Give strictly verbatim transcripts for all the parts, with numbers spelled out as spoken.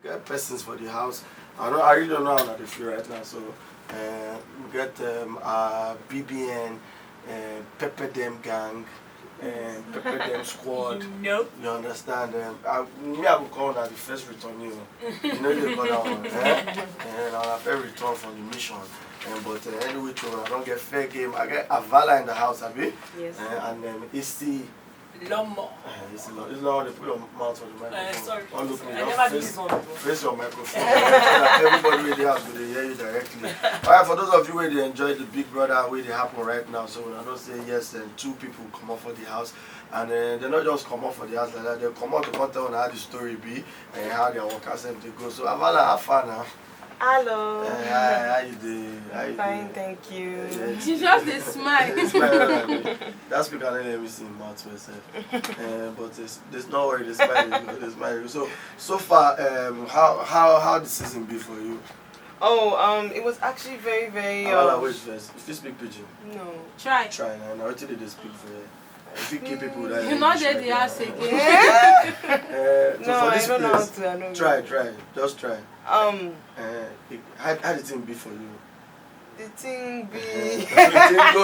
Get persons for the house. I don't. I really don't know how they feel right now. So uh, we get um, our B B N, uh, Pepper Dem Gang, um, Pepper Dem Squad. No. You understand? Um, I, me, I will call that the first return. You know, you know they call that one. Eh? And I'll have a return from the mission. Um, but uh, anyway, true, I don't get fair game. I get Avala in the house, abi? Yes. Uh, and um, Isi. Lomo. Uh, Isi, lo- Isi, lo- they put your mouth for the microphone. Uh, sorry. Don't look me. I Just never do face, this one before. face your microphone. So that everybody with the house will hear you directly. All right, for those of you where they enjoy the Big Brother where they happen right now, so when I don't say yes, and two people come up for the house, and uh, they not just come up for the house like that. They come out to come tell how the story be and how their work as they go. So Avala, how far now? Hello. Uh, how, how you doing? How you Fine, doing? thank you. Yeah, She just dey smile. Smile, that speak and let me see in mouth for yourself. Uh, but it's, there's no worry, there's smile, there's smile. So so far, um, how how how the season be for you? Oh, um, it was actually very, very. Avala, Um, wait first. You still speak pidgin? No. Try. Try now. Now what did they speak for you? If you keep people that You not dey the house again. Uh, so No, for I this don't know how place, to. I don't. Try, try, just try. Um, Uh, it, how how the thing be for you? the thing be. the thing go.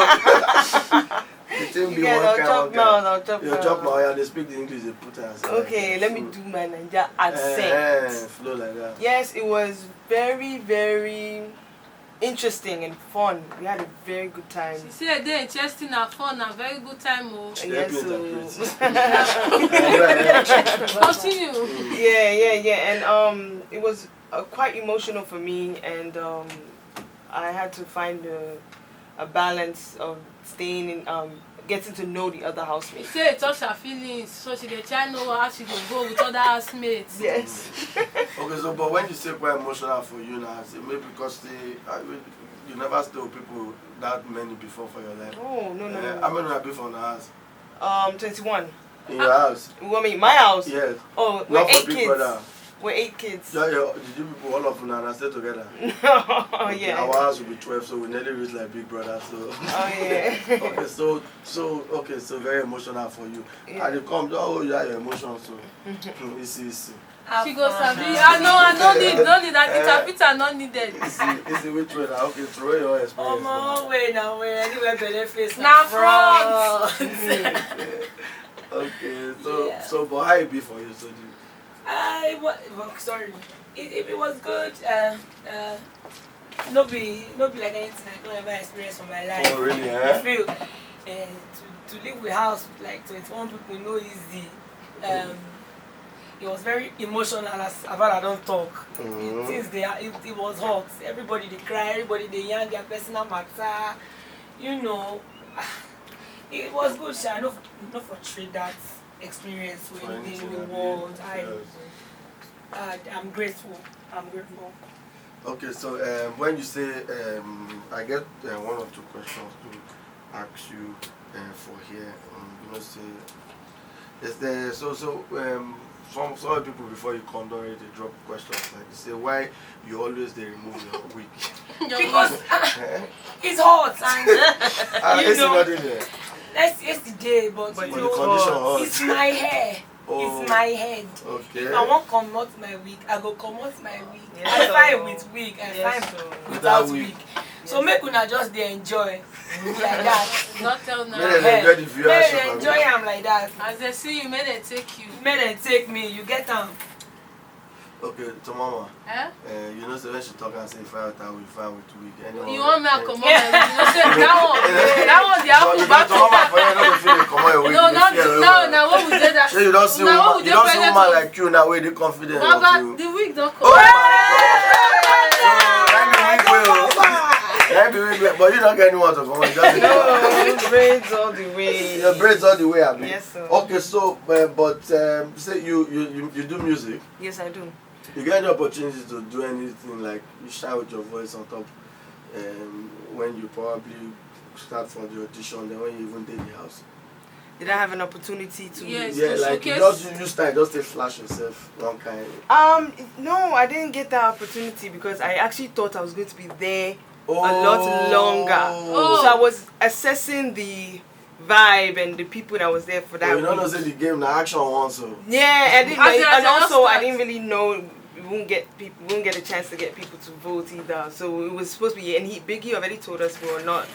The thing be Yeah, one I'll kind, chop one mouth. kind. I'll chop You mouth. chop mouth, yeah, they speak the English, they put us. Okay, let me do my Naija accent. Uh, flow like that. Yes, it was very, very interesting and fun. We had a very good time. She say dey interesting and fun and very good time o. Yes, so Continue. Continue. Yeah, yeah, yeah, and um, it was uh, quite emotional for me, and um, I had to find a, a balance of staying in, um, getting to know the other She housemates. say e touch her feelings, so she dey try know how she go go with other housemates. Yes. Okay, so but when you say quite emotional for you now, say maybe because they, uh, you never stay with people that many before for your life. Oh, no, no, Uh, no. How many have been for the house? Um, twenty-one. In your house? You want me? My house? Yes. Oh, we're Not for eight Big kids. Brother. We're eight kids. Yeah, yeah. Did you people, all of them, and I stay together? Oh, Okay, yeah. Our house will be twelve, so we nearly reach like Big Brother. So. Oh, yeah. Okay, so so okay, so very emotional for you. Yeah. And you come, oh yeah, your emotions. So. Hmm, easy, easy. She go sabi. I know, I no need, no need. That interpreter no needed. Easy, easy. Which way now? Okay, throw your experience. Omo, wait now, wait. Anywhere belle face Na front. Okay, so Yeah. so but how it be for you? So do I was sorry. It, it, it was good. Uh, uh, no be no be like anything I don't ever experience for my life. Oh really? I Eh? feel uh, to, to live with house with like twenty-one people no easy. Um, it was very emotional as Avala don't talk. Mhm. Things they are, it, it was hot. Everybody they cry. Everybody they yarn their personal matter. You know, it was good. Sha. No, no for trade that experience For when in anything, the abi? world. I, Yes. uh, I'm grateful. I'm grateful. Okay, so um, when you say um, I get uh, one or two questions to ask you uh, for here, um, you know, say is there so so um, some some of the people before you come don already drop questions like you say why you always dey remove your wig. Because Eh? it's hot and Ah, you it's know, not in there. let's it's the day, but, But you For the know, condition hot. it's my hair. Oh, It's my head. Okay. If I wan comot my wig, I go comot my wig. Yes, I so- fine with wig. I Yes, fine so- without Without wig. So make una just dey enjoy like that. Not tell Make now. dem enjoy the Make viewership. dem enjoy am like that. As they see you, make they take you. Make dem take me. You get am. Okay, to mama. Eh? Uh, you know, say when she talk and say fire with her, we fire with wig. Anyone, You want me to eh, come on? You know, say that one, that one, they But have to you back got to mama to for you, no go feel it, come on, your wig. No, You not feel it, now. well. Now what we did that? Shey you don see Now woman, we you dey don see pregnant woman o. Like you now, wey dey confident of Baba, you. The wig don Oh come. my God. So, na the wig wey o. Na the wig wey. But you don't get anyone to come on. Just No, braids all the way. Your braids all the way, abi? Yes, sir. Okay, so uh, but um, say you, you you you do music. Yes, I do. You get the opportunity to do anything like you shout your voice on top um, when you probably start from the audition, then when you even take the house. Did I have an opportunity to? Yes. Yeah, To like you showcase. Just you style, just take flash yourself one kind. Um, no, I didn't get that opportunity because I actually thought I was going to be there Oh. a lot longer. Oh. So I was assessing the vibe and the people that was there for that But you don't know week. Say the game na action one so. Yeah, I didn't, As in, and as in, also I start. Didn't really know We won't get people, we won't get a chance to get people to vote either. So it was supposed to be, and he Biggie already told us we were not.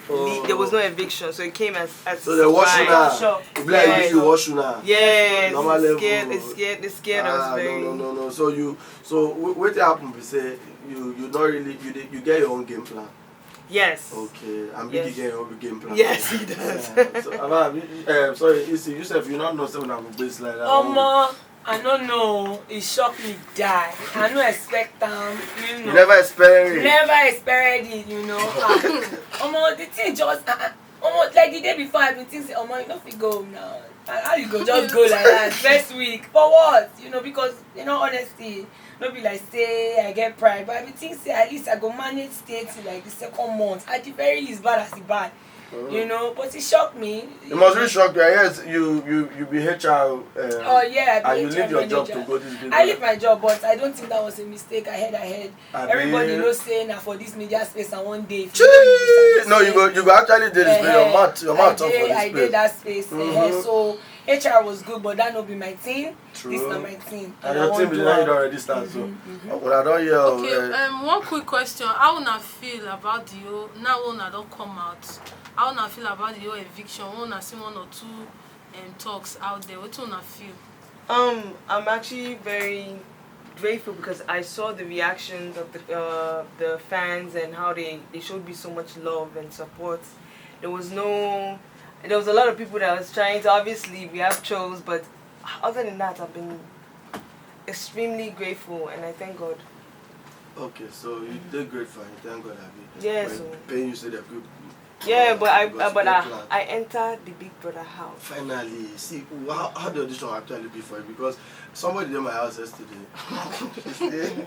le- There was no eviction, so it came as as So they wash you surprise. now. Sure. If like Yes. you wash you now. Yes, Normal it level. scared, it scared, it scared Ah, us very. No, no, no, no. So you, so wh- what happen be say you, you not really, you, dey- you get your own game plan. Yes. Okay, and Yes. Biggie get your own game plan. Yes, he does. Yeah. So, Abba, um, sorry, you see, Yusuf, you not know something I'm going to like that. Omo, I no know. E shock me die. I no expect am. You know. You never expect it. Never expected it, you know. Ah, omo, the thing just. Uh, uh, omo, like the day before, I been think say, omo, you no fit go home now. And how you go just go like that first week? For what? You know, because, you know, honestly, no be like say I get pride, but I been think say at least I go manage stay till like the second month. At the very least, bad as e bad. You know, but it shocked me. It must really shock you. Yes, you you you be H R. Um, Oh yeah, I be and you H R leave your job manager. To go this big. I leave my job, but I don't think that was a mistake. I head ahead. Abi- Everybody knows say na for this media space and one day. If Jeez, no, you say- go you go actually do this. Your Eh, mouth, your mouth I up dey- for this I did place. That space. Eh, Mhm. So H R was good, but that no be my thing. True. This na my thing. And I your wan team be do like am. you already start. So, but I don't hear. Okay, Uh, um, one quick question. How una feel about the whole, now una don come out? How una feel about the whole eviction? When una see one or two um, talks out there, wetin una feel? Um, I'm actually very grateful because I saw the reactions of the uh, the fans and how they, they showed me so much love and support. There was no, there was a lot of people that was trying to. Obviously, we have trolls, but other than that, I've been extremely grateful and I thank God. Okay, so you dey grateful and you thank God, abi? Yes, But oh. Pay you say that people. Yeah, but I because uh, but you I, plan. I enter the Big Brother house. Finally, see how, how the audition actually be for you, because somebody in my house yesterday. She say,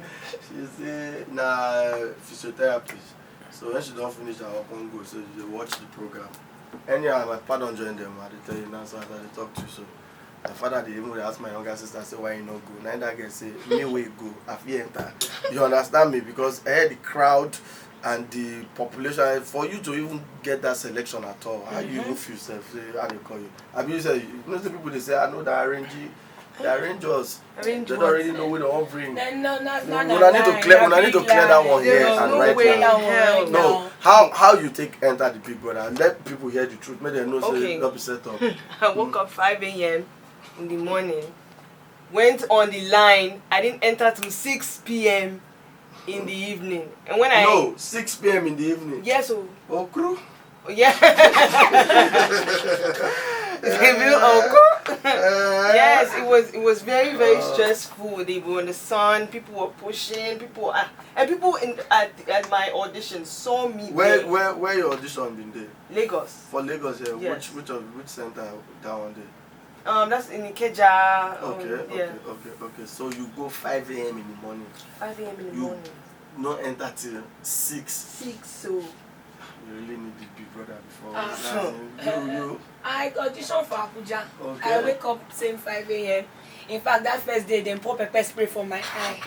she say na physiotherapist. So when she don finish her work, come go. So you dey watch the program. Anyhow, my papa don join them. I dey tell you now, so as I dey talk to you, so my father dey even dey ask my younger sister say why he no go. Na that girl say me wey go, I fit enter. You understand me? Because eh, the crowd and the population, for you to even get that selection at all, how you even feel self? Say how they call you? I mean, you say you know the people they say I know that arrange, they arrange us. Arrange They don't what? Really know who they want bring. No, no, no, no, Una need to clear, una need to clear that one here There's and no right way now. in hell. No, how how you take enter the Big Brother? Let people hear the truth. Make them know say Okay. not be set up. I woke up five a.m. in the morning, went on the line. I didn't enter till six p.m. in the evening, and when I No, six p.m. in the evening. Yes, oh, Oh, crew. yeah. They will, oh, Eh, yes, it was it was very very stressful. They were in the sun. People were pushing. People were, ah, and people in at, at my audition saw me. Where there. Where where your audition been there? Lagos. For Lagos, yeah. Yes. Which which of which center that one there? Um, that's in Ikeja. Um, Okay, okay, yeah. Okay, okay. So you go five a.m. in the morning. Five a.m. in the You- morning. No enter till six. Six. So You really need the Big Brother before. Ah. That's it. You you. I audition for Abuja. Okay. I wake up same five a.m. In fact, that first day, dem pour pepper spray for my eye.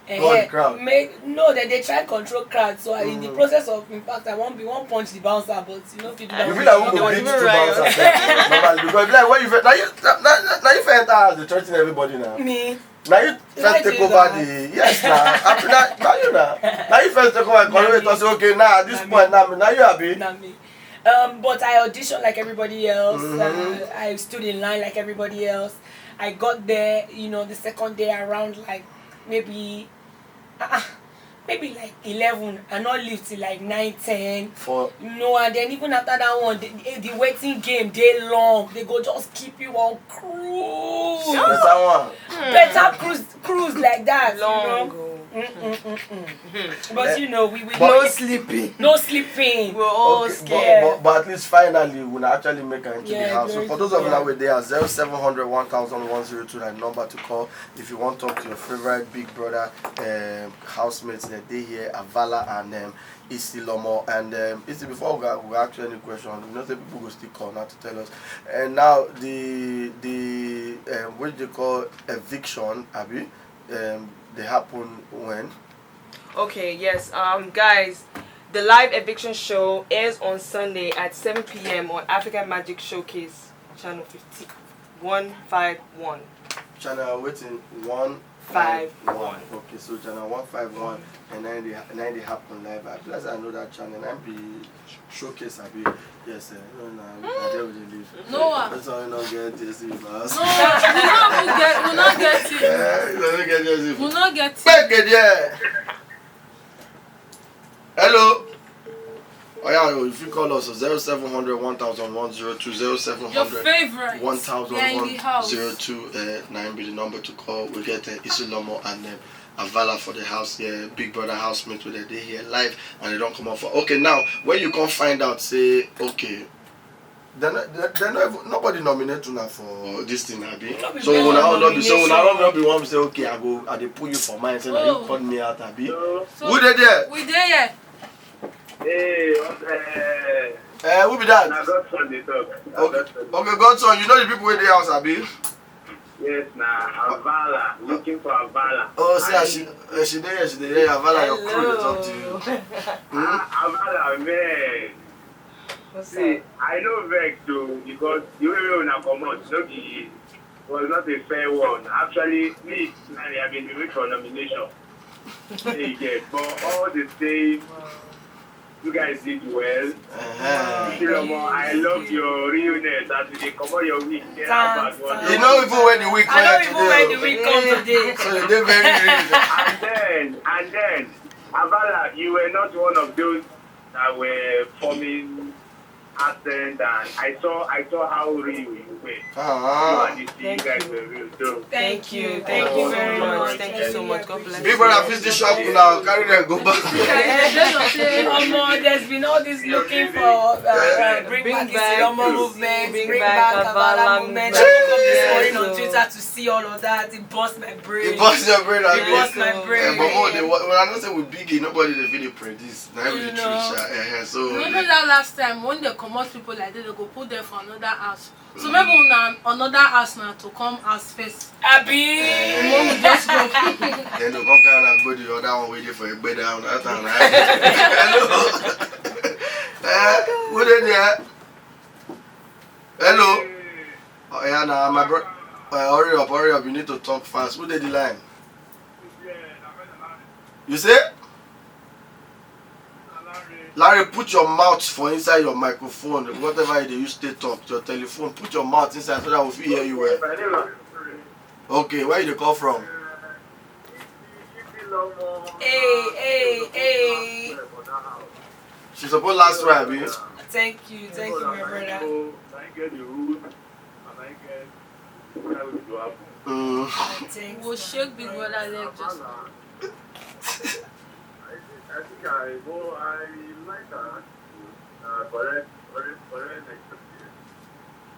Eh, Go on, eh, crowd. Make, no, that they try control crowd. So I, in the Mm. Process of, in fact, I won't be one punch the bouncer, but you know, if you do You that, feel like who There go was beat even two riot. bouncers normally, because like when you first, now you now, now, now you first enter house, they threaten everybody now. Me, Now you first Why take do you over do the yes now. After that, now you now. Now you first take over and come and say okay now at this Na me. Point now now you happy. Na me. Um, but I auditioned like everybody else. Mhm. Uh, I stood in line like everybody else. I got there, you know, the second day around like maybe, uh, maybe like eleven. I not leave till like nine, ten. For No, and then even after that one, the, the waiting game dey long. They go just keep you on cruise. better one. Better cruise, cruise like that. Long. You know? Oh. Mm-mm-mm-mm. But you know, we we No sleeping. no sleeping. We're all Okay, scared. but, but, but at least finally we actually make it into Yeah, the house. So very for those of good. you that were there, zero seven hundred one thousand one zero two, that number to call if you want to talk to your favorite Big Brother um, housemates that they here, Avala and um, Isi Lomo. And um, Isi, before we, go- we ask you any question, you know say people go still call now to tell us. And now the the um, what they call eviction, Abi, um, they happen when Okay, yes. Um, guys, the live eviction show airs on Sunday at seven p.m. on African Magic Showcase, channel fifty, one five one. Channel waiting one Five one. Okay, so channel one five one, and then they, and then they happen live. I plus I know that channel. I be showcase. I be yes, sir. No, no, I dey with the leave. No one. That's why I don't get J C for us. No, we no even get, we no get it. Yeah, you don't get J C. We no get it. Back again. Hello. Oh yeah, you fit call us zero seven hundred one thousand one zero two, zero seven hundred Your favorite. one thousand They're in the house. Zero two, uh, nine be the number to call. We get uh, Isilomo and um, Avala for the house here. Big brother housemate with they here live and they don't come off. Okay, now when you come find out, say okay. Then, then, then no, nobody nominate una for this thing, abi. No be So me una for own no be so una nomination. own no be one say okay, I go, I dey pull you for mine, say na you Oh. call me out, abi. So Who dey there? We dey here. Hey, uh, Eh, who be that? na Godson dey talk. Na Okay, Godson. Okay, Godson, you know the people wey dey house, abi. Yes, na Avala, looking for Avala. Oh, see, as she, as she dey here, she dey hear Avala, your crew dey talk to you. Hmm? Ah, Avala, man. What's See, up? I no vex o because the way wey una comot no be was not a fair one. Actually, me personally, I been dey wait for nomination. Hey, yeah, but all the same, you guys did well. Uh-huh. Isilomo, I love your realness as you dey comot your wig. Get Thanks, about one. You no even wear the wig I wear don't even wear the today. wig come today. So you dey very real. And then, and then, Avala, you were not one of those that were forming accent, and I saw, I saw how real you were. Ah. You and the you guys were real, though. Thank you, thank you very much, thank you so much. God bless Big you. Brother, fix this shop now. Carry them go back. Omo, there's been all this looking for uh, uh, bring, Bring back back Isilomo this, movement, bring bring back back Avala Avala movement. movement. I woke up this Yes, morning on so- Twitter to see all of that. It burst my brain. It burst your brain, It abi. burst my So- brain. Eh, but more the when I know say we big, nobody dey feel the predict. Na every You truth, know. sha. Eh, eh, so Remember that last time when they comot people like that, they go put them for another house. So maybe una another house now to come house first. Abi. When we just go. Then they come carry and go the other one waiting for a bed down. That time, right? Hello. Eh, who dey there? Hello. Oh yeah, now my bro. Uh, hurry up, hurry up. You need to talk fast. Who dey the line? You say? Larry, put your mouth for inside your microphone, whatever you dey use take talk, your telephone. Put your mouth inside so that we fit hear you well. Okay, where you dey call from? Hey, hey, hey. She suppose last try, abi? Thank you, thank you, my brother. Mm. Thank We'll shake Big Brother leg just now. I think I go. I like that. Uh, correct, correct, correct.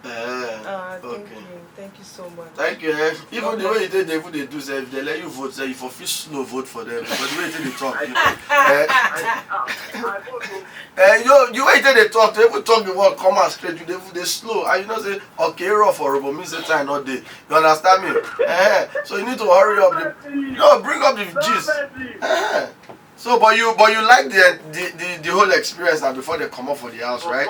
Eh, Ah, thank okay. You, thank you so much. Thank you. Eh? Even the way you take, they even dey do, sef, if they let you vote, sef, you for fit slow vote for them. But the way you take dey talk, you, eh, I, I, I, I vote. eh, yo, the way you take dey talk, to even talk the word come out straight, you dey, dey slow. And you know say okay, rough or rubber mean say time not dey. You understand me? Eh, so you need to hurry up. The, no, bring up the gist. Eh. So, but you, but you like the, the the the whole experience now before they come up for the house, right?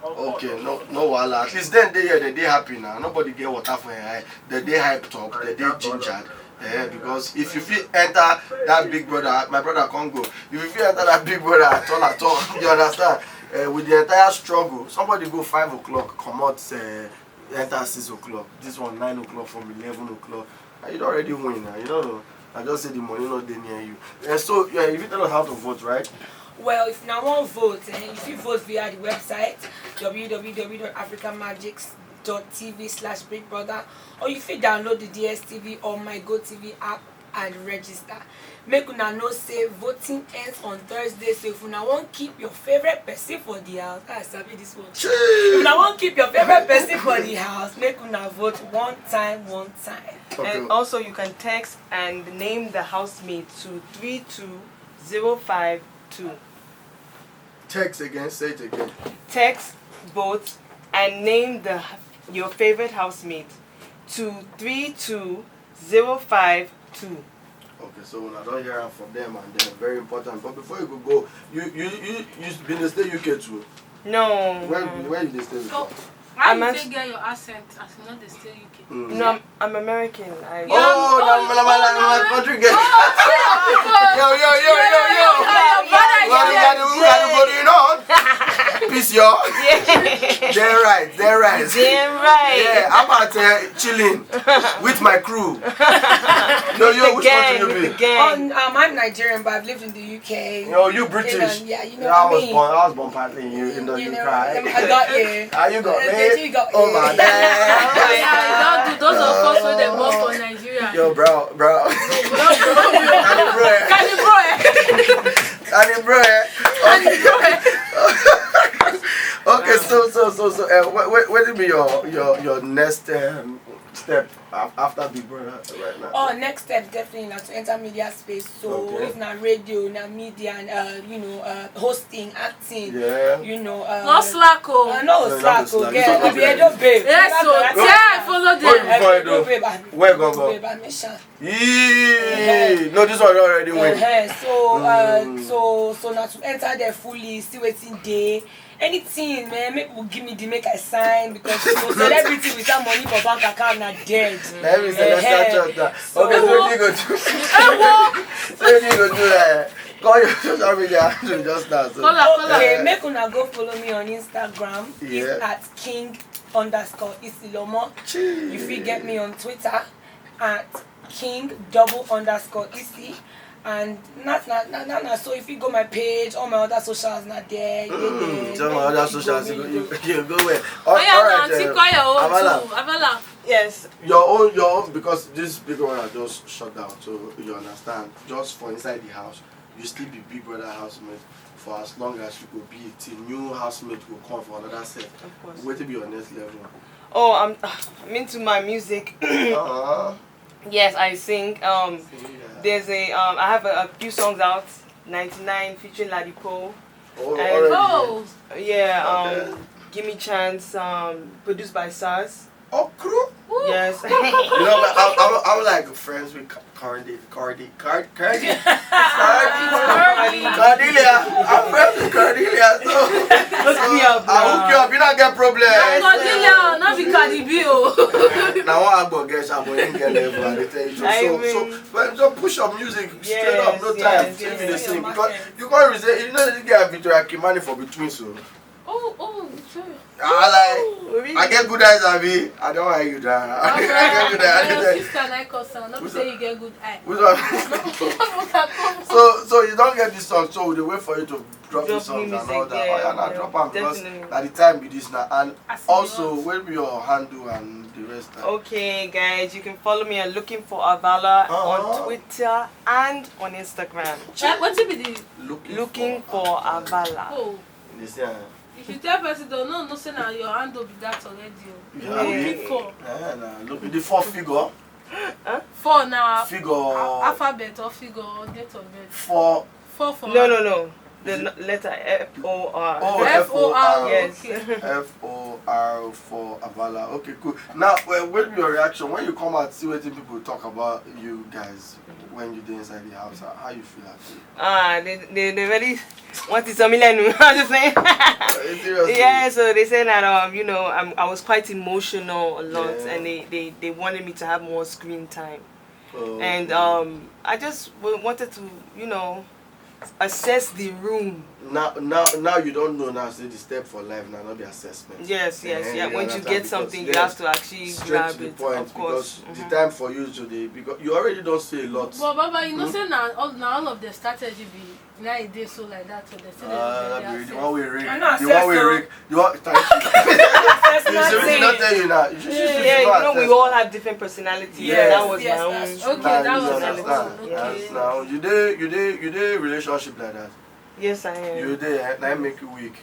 Okay, no, no wahala. At least then they here, they dey happy now. Nobody get water for your eye. They dey hype talk. They dey ginger. Eh, because if you fit enter that big brother, my brother can't go. If you fit enter that big brother at all, at all, you understand? Eh, with the entire struggle, somebody go five o'clock, come out, uh, enter six o'clock. This one nine o'clock from eleven o'clock. And you don already win now. You don't know. I just say the money not dey near you. Eh, so yeah, if you tell us how to vote, right? Well, if you want vote, eh, you fit vote via the website www.africamagics.tv slash big brother, or you fit download the D S T V or My Go T V app and register. Make una know say voting ends on Thursday, so if una wan keep your favorite person for the house, I sabi this one. If una wan keep your favorite person for the house, make una vote one time, one time. Okay. And also, you can text and name the housemate to three two zero five two. Text again. Say it again. Text vote and name the your favorite housemate to three two zero five two. Okay, so una don hear am from them and them. Very important. But before you go go, you you you you been dey stay U K too. No. Where where you dey stay before? I'm you actually take get your accent as you know they stay U K. Mm. No, I'm, I'm American. I Oh, no, no, no, no, no, country girl. Yo, yo, yo, yo, yo. What you gotta do? What you gotta do? You know? Peace, y'all. Yeah. They're right. They're right. Damn right. Yeah, I'm out there chilling with my crew. Yo, yo, which country you be? Gang. Um, um, I'm Nigerian, but I've lived in the U K. Yo, you British. You know, yeah, you know Yeah, what I I was mean? born. I was born partly in, you, in the You U K. know, I got you. Ah, you got Uh, me. you got Oh my you. God. Yeah, you don't do those of us wey dem born for Nigeria. Yo, bro, bro. Bro, bro. Kani bro, eh? Kani bro, eh? Kani bro, eh? Kani bro, eh? Okay, so so so so. Uh, what what what do you mean your your your next um, step af- after Big Brother right now? Oh, next step definitely na to enter media space. So Okay. if na radio, na media, and uh, you know, uh, hosting, acting, Yeah. you know, uh, No slack o. uh, no No, slack not o, slack. Girl. It's not I be Edo babe. Yes, so Remember that? yeah, I follow What them. you I be find Edo though? babe. I be Where go, go? babe. I make sure. Yee! No, this one already win. Uh-huh. So, uh, Mm. so, so now to enter there fully, see wetin dey. Anything, man, make people give me the make I sign because you know, celebrity without money for bank account na dead. Let me say that's Uh-huh. not just that. So Okay, so what you go do? So what you go do that? Call your social media handle just now. So. Call her, call her. Okay, make una go follow me on Instagram. It's Yeah. at king underscore isilomo. You fit get me on Twitter at king double underscore isi. And not na na na na so if you go my page, all my other socials na there. You Mm, there, so my you other go, socials, you you go, you, you go where? All, Oh yeah, all now right, Auntie uh, Koya own Amala, too. Amala. Yes. your own, your own, because this big one I just shut down. So you understand, just for inside the house, you still be Big Brother housemate for as long as you go be till new housemate go come for another set. Of course. What will be your next level? Oh, I'm I'm into my music. Uh-huh. Yes, I sing. Um, Singer. there's a um, I have a, a few songs out. ninety-nine featuring Ladipo. Oh, And already. Oh, yeah, um, Okay. Give Me Chance. Um, produced by Sars. Oh, crew. Yes. You know, but I'm, I'm, I'm like friends with Ca- Cardi, Cardi, Card, Cardi, Cardi, Cardi. Cordelia. I'm friends with Cordelia, so, Hook so me up, I hook you bro. up. You don't get problem. Yes, Cordelia, not be Cardi B o. Now I go get some boy in get level and they tell you so. I So, so, mean, but just push your music straight up, no Yes, time. yes, Give me the yes. same because you can't resist. You know the guy Victoria Kimani for between so. Oh, oh, sorry. I like. Oh, really? I get good eyes, Abi. I don't want you down. I get good eyes. Your sister like us, so not Who's say that? You get good eye. Which one? So, so you don't get this song. So we dey wait for you to drop the Drop new songs and music, all that. Oh yeah, yeah, now yeah. drop am because Definitely. at the time be this now. And As it also, was. Where be your handle and the rest? Now? Okay, guys, you can follow me at Looking for Avala Uh-huh. on Twitter and on Instagram. Eh, what be the Looking, Looking for for Avala. Oh. You see, uh, If you tell person, they no know say na your handle be that already o. Yeah, Looking we- for. Eh, nah, look at the four figure. Four now. Figure. Al- alphabet or figure or date of birth. Four. Four for No, her. no, no. The Is it n- letter F O R. Oh, F O R. F O R. Yes. Okay. F O R for Avala. Okay, cool. Now, well, what be your reaction when you come out, see what people talk about you guys when you dey inside the house? How, how you feel? Actually? Ah, they, they, they really want to tell me, like, how to say? Seriously? Yeah, so they said that, um, you know, I'm, I was quite emotional a lot, Yeah. and they, they, they wanted me to have more screen time. Oh, And okay. um, I just w- wanted to, you know, assess the room. Now, now, now you don't know now. Say the step for life now, not be assessment. Yes, yes, Eh, yeah. you Once you understand? get Because, something, you yes, have to actually straight grab to the it, point, of course. Because the Mhm. time for you today, because you already don't say a lot. But Baba, you know, Hmm? say now all, now all of the strategy be now it dey so like that, so they say Ah, they that be the one we rig. I know, The one we rig. You want? Thank you. You see, we did not tell you now. You should, you should, Yeah, you you know, we all have different personalities. Yes, That was yes, my own. That's true. Okay, Nah, that you was my understand. own. Okay. That's now you dey, you dey, you dey relationship like that. Yes, I am. You dey, eh, na make you weak.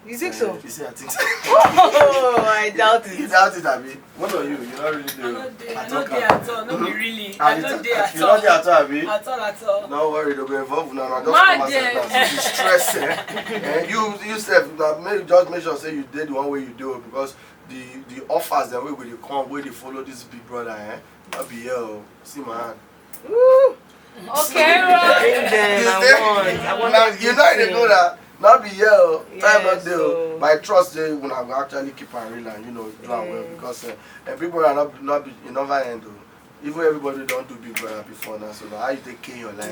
You think so? Eh, you see, I think so. Oh, I doubt it. You doubt it, Abi? One of you, you not really do. I not there. I not there at all. Not be really. I not there at all. You not there at all, Abi? At all, at all. No worry, they go involve now. Just come and sit down. Stress, eh? Eh, you, you sef, now make, just make sure say you did the one way you do it because the, the offers that way will come, where they follow this big brother, eh? Not be here, oh. See my hand. Woo! Okay, right. Bring them, I want, I want Now, you know they everything. know that. Not be here o. Time not Yes, there o. o. But I trust say una go actually keep am real and, you know, do am well, Yes. because, uh, Big Brother not, not be, e never end o. Even everybody don do Big Brother before now, so na how you take kill your life?